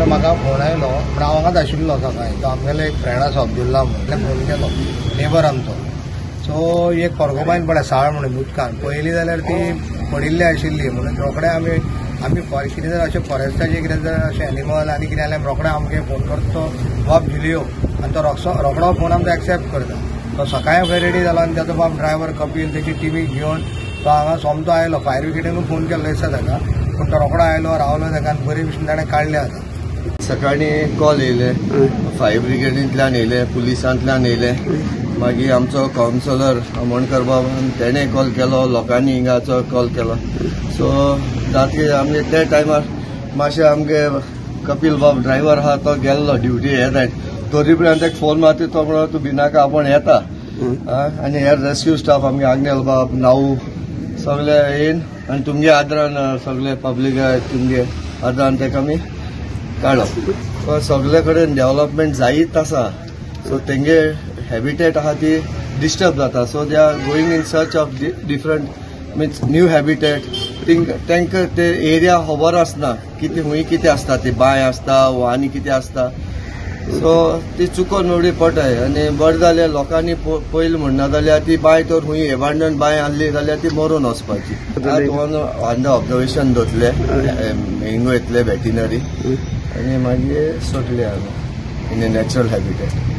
म्हाका फोन आयलो पूण हांव हांगाच आशिल्लो सकाळी. तो आमगेलो एक फ्रेंड आसा अब्दुल्ला म्हणून फोन केलो, नेबर आमचो. सो एक पोर्कोपायन पळय साळ म्हणून उदकान पळयली जाल्यार ती पडिल्ली आशिल्ली म्हणून रोखडे आमी आमी कितें जर अशें फॉरेस्टाचें कितें जर अशें एनिमल आनी कितें जाल्यार रोखडे आमगे फोन करता तो बाब जुलियो आनी तो रोखडो फोन आमचो एक्सेप्ट करता. तो सकाळी खंय रेडी जालो आनी ताचो बाब ड्रायवर कपील तेची टिमीक घेवन तो हांगा सोमतो आयलो. फायर ब्रिगेडीनूय फोन केल्लो दिसता ताका, पूण तो रोखडो आयलो, रावलो ताका आनी बरे भशेन ताणें काडले. आतां सकाळी कॉल येयले, फायर ब्रिगेडींतल्यान येयले, पुलिसांतल्यान येयले, मागीर आमचो कावन्सिलर आमोणकर बाब तेणें कॉल केलो, लोकांनी हिंगाचो कॉल केलो. सो जातकीर आमगे त्या टायमार मातशें आमगे कपील बाब ड्रायव्हर आहा तो गेल्लो ड्युटी हे टायम, तरी पर्यंत ताका फोन मारता तो म्हणो तूं भिनाका आपूण येता. आनी हेर रेस्क्यू स्टाफ आमगे आग्नेल बाब नाऊ सगळे येवन आनी तुमगे आदरान सगळे पब्लीक तुमगे आदरान ताका आमी काडलो. सगळे कडेन डेव्हलपमेंट जायत आसा, सो तेंगे हॅबिटेट आहा ती डिस्टर्ब जाता. So they are going in search of different means new habitat. तांकां ते एरिया खबर आसना कितें खूंय कितें आसता, ती बांय आसता वा आनी कितें आसता. सो ती चुकोन उडी पडटाय आनी बरें जाल्यार लोकांनी पयलीं म्हणना जाल्यार ती बांय तर खूंय एबांडन बांय आहली जाल्यार ती मरून वचपाची. आतां ऑब्जर्वेशन दवरतले, हिंगा येतले वेटिनरी आनी मागीर सोडले आमी इन ए नॅचरल हॅबिटेट.